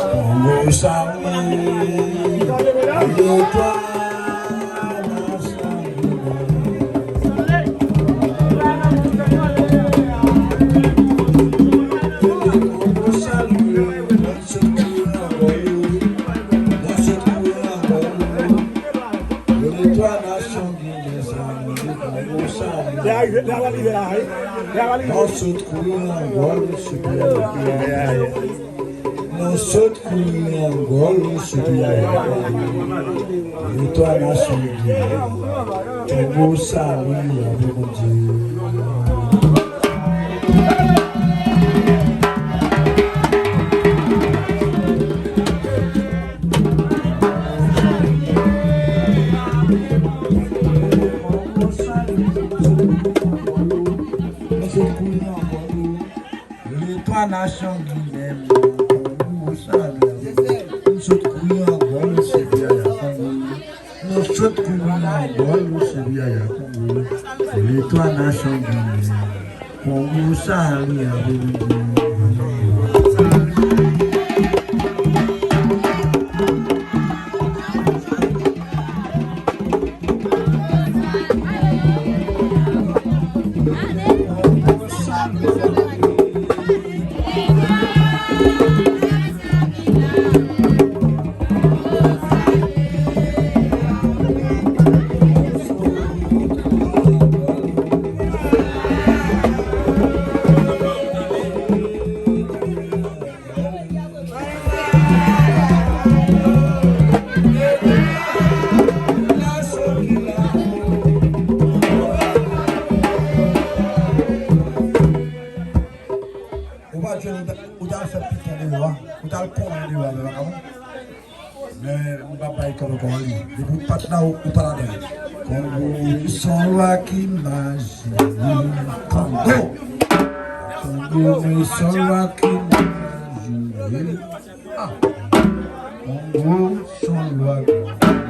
Congo salut, l'étoile. Nou sot kouri nan gòl sou Letwa nasyon Ginen Kongo sali avè Bondye. Letwa nasyon Ginen Nou sot kouri an gòl Nou sot kouri an gòl Letwa nasyon Ginen Kongo sali avè Bondye. Ou pa jwenn ou tal fè pitan deyò a, ou tal konyen deyò avè vakabon. Men m pap bay kòb ankò li. Depi ou pat la ou pa ladan. Kongo son lwa ki maji. Kongo. Kongo men son lwa ki maji. Ah. Kongo son lwa ki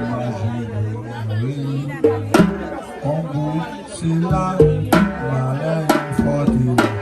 maji. Kongo se la malè fòte.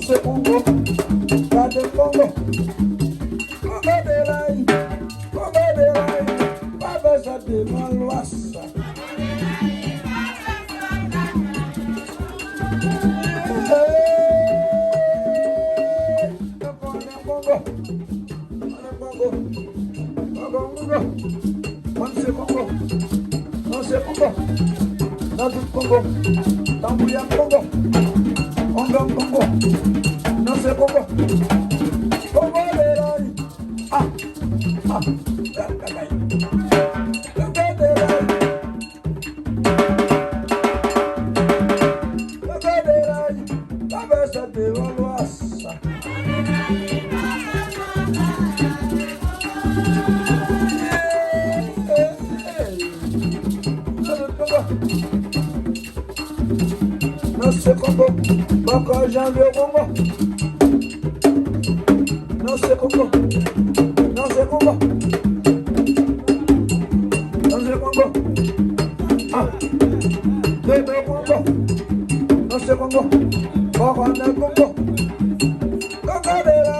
Se Congo, gade Congo, Congo de l'ail, Congo de l'ail, pa fè sa devan lwa sa. Hey, konnen Congo, konnen Congo, Congo, Congo, mwen se Congo, mwen se Congo, nan tout Congo, tambouya Congo, Congo, Congo, nan se Congo, Congo de l'ail, ah, ah, bagay, Congo de l'ail, Congo de l'ail, pa fè sa devan lwa sa. Nan se Congo, bako janvye Congo. Nan se Congo, nan se Congo. Nan se Congo. Ah, bebe Congo. Nan se Congo, bako nan Congo. Congo de la,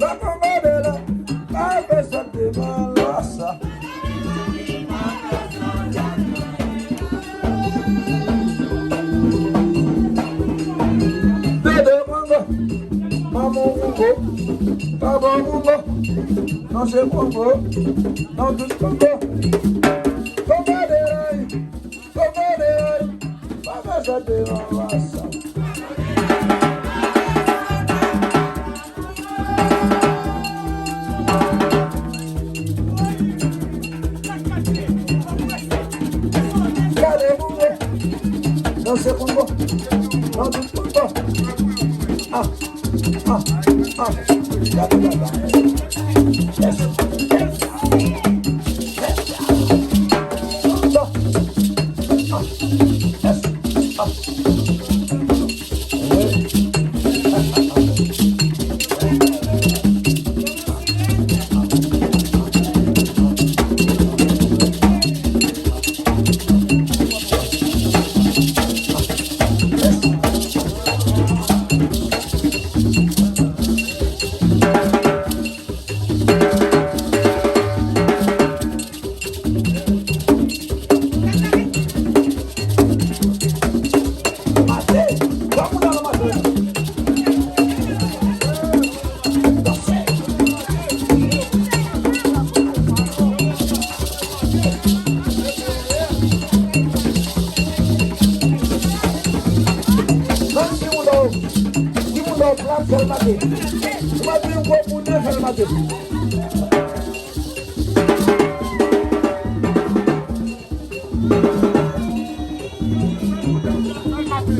la Congo de la, pa fè sa devan lwa sa. Bebe Congo, maman Congo, papa Congo, nan se Congo, nan tout Congo. Congo de l'ail, Congo de l'ail, pa fè sa devan lwa sa. Gade Congo, nan se Congo, nan tout Congo. Ah, ah, ah, gade bagay. Yes, yes, yes. Congo. Ah, yes, ah. Oui. Mate, vamos dar uma mate. Danse. Nan si moun do, si moun do plat fè l mate. Ou pa di yon gwo boune fè l mate. Mate.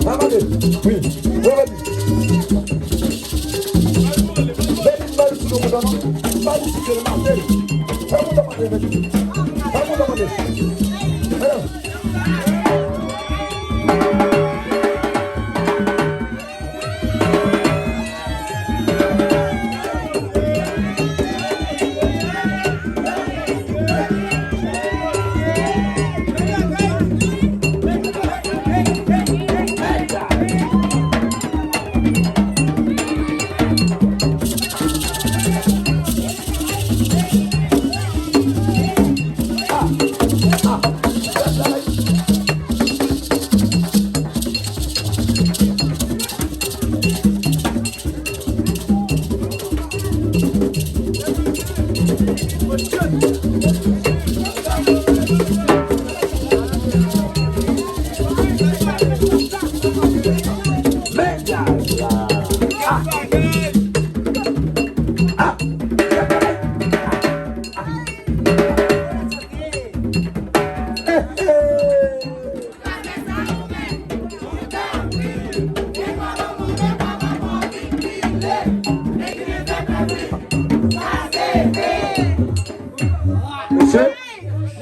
Pa mate. Wi. Wi baby. Baby m pa di sou nou mouton non. M pa di sou ke l mate. Fè mouton mate baby. Fè mouton mate. Hello. Ah.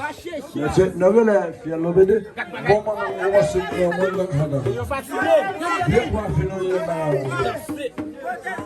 Mesye, nou genlè fyèl nou BD. Bon mwen menm mwen panse mwen mwen nan. Byen kwafe nou ye nan.